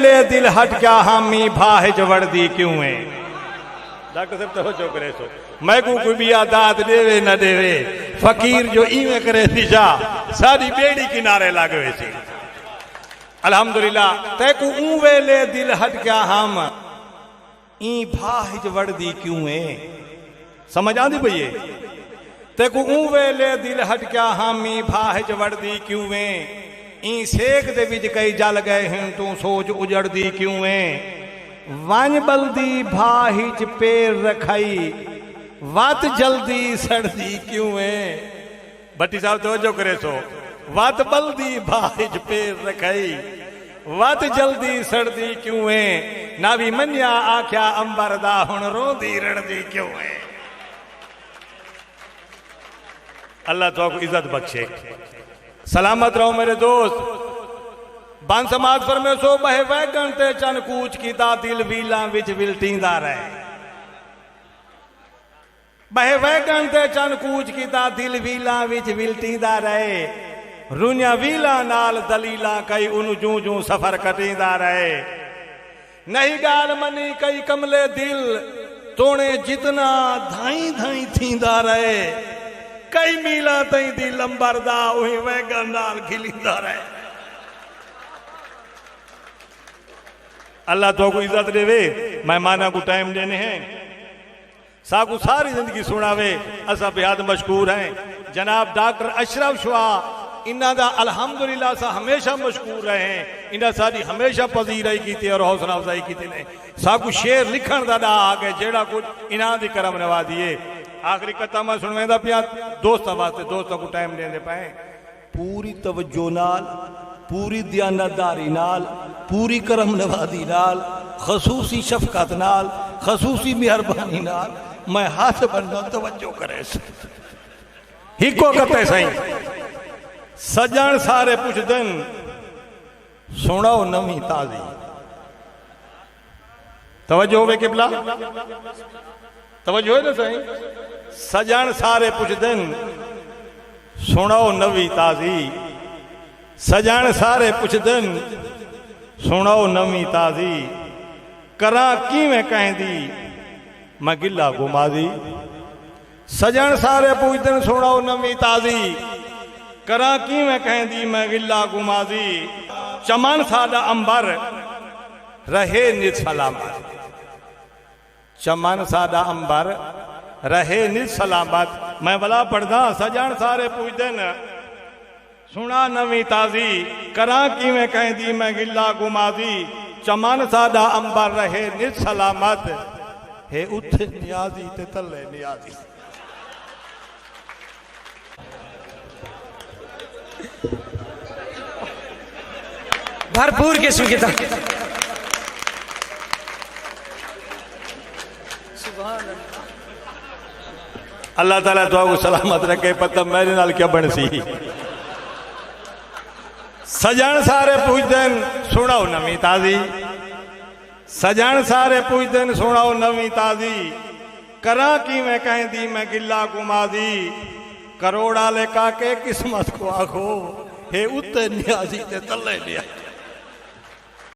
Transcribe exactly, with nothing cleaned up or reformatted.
لے دل ہٹ کیا ہامی بھاہ چ وڑدی کیوں ہے؟ ڈاکٹر صاحب توجہ کرے سو، میکوں کوئی بیا داد ڈیوے نہ ڈیوے، فقیر جو ایویں کرے دشا، ساری بیڑی کنارے لگ ویسی۔ الحمدللہ، تیکوں اوں ویلے دل ہٹ کیا ہم، این بھاہ چ وڑدی کیوں ہے؟ سمجھ آندی پئی ہے؟ تیکوں اوں ویلے دل ہٹکیا ہامی بھاہ اچ وڑدی کیوں ویں؟ ایں سیک دے وچ کئی جل گئے ہن، توں سوچ اجڑدی کیوں ویں؟ ونڄ ٻلدی بھاہ اچ پیر رکھائی، وت جلدی سڑدی کیوں ویں؟ بھٹی صاحب توجہ کرے سو، وت ٻلدی بھاہ اچ پیر رکھائی، وت جلدی سڑدی کیوں ایں؟ نہ وی منیا آکھیا امبر دا، ہݨ روندی رڑدی کیوں ایں؟ اللہ تہاکوں عزت بخشے۔ سلامت رہو میرے دوست۔ بن سماعت فرمیسو، ٻہے ویگن تے چن کوچ کیتا، دل ویلاں وچ ولٹیندا رہے۔ ٻہے ویگن تے چن کوچ کیتا، دل ویلاں وچ ولٹیندا رہے۔ رنیاں ویلاں نال دلیلاں کئی، اونوں جوں جوں سفر کٹیندا رہے۔ نہیں ڳالھ منی کئی کملے دل، توݨے جتنا دھائیں دھائیں تھیندا رہے۔ کئی میلاں تئیں دل امبر دا، اوہیں ویگن نال گھلیندا رہے۔ اللہ تہاکوں عزت ݙیوے، مہماناں کوں ٹائم ݙیندے ہیں۔ ساکوں ساری زندگی سݨاوے، اساں بے حد مشکور ہیں۔ جناب ڈاکٹر اشرف شعاع، انہاں دا الحمدللہ اساں ہمیشہ مشکور رہے ہیں۔ انہاں ساݙی ہمیشہ پذیرائی کیتی اور حوصلہ افزائی کیتی نے۔ ساکوں شعر لکھݨ دا ݙا آ ڳئے، جیڑھا کجھ انہاں دی کرم نوازی ہے۔ آخری قطعہ میں سݨویندا پیاں دوستاں واسطے، دوستاں کوں ٹائم ݙیندے پئے ہیں۔ پوری توجہ نال، پوری دیانتداری نال، پوری کرم نوازی نال، خصوصی شفقت نال، خصوصی مہربانی نال میں ہتھ بندا، توجہ کریس۔ ہکو قطعہ سئیں۔ سڄݨ سارے پچھدن، سݨاؤ نویں تازی۔ توجہ ہووے قبلہ، توجہ ہوئے نا سائیں۔ سڄݨ سارے پچھدن، سݨاؤ نویں تازی۔ سڄݨ سارے پچھدن، سݨاؤ نویں تازی۔ کراں کیویں کہیں دی میں گلہ گمازی۔ سڄݨ سارے پچھدن، سݨاؤ نویں تازی۔ کراں کیویں کہیں دی میں گلہ گمازی۔ چمن ساݙا امبر رہے نت سلامت۔ چمن ساݙا امبر رہے نت سلامت۔ میں ولا پڑھداں، سڄݨ سارے پچھدن، سݨاؤ نویں تازی۔ کراں کیویں کہیں دی میں گلہ گمازی۔ چمن ساݙا امبر رہے نت سلامت۔ ہے اتھے نیازی تے تلے نیازی۔ بھرپور قسم کیتا۔ اللہ تعالیٰ تہاکوں سلامت رکھے، پتہ میݙے نال کیا بݨسی۔ سڄݨ سارے پچھدن، سݨاؤ نویں تازی۔ سڄݨ سارے پچھدن، سݨاؤ نویں تازی۔ کراں کیویں کہیں دی میں گلہ گمازی۔ کروڑ آلے کاکے قسمت کوں آکھو، ہے اتے نیازی تے تلے نیازی۔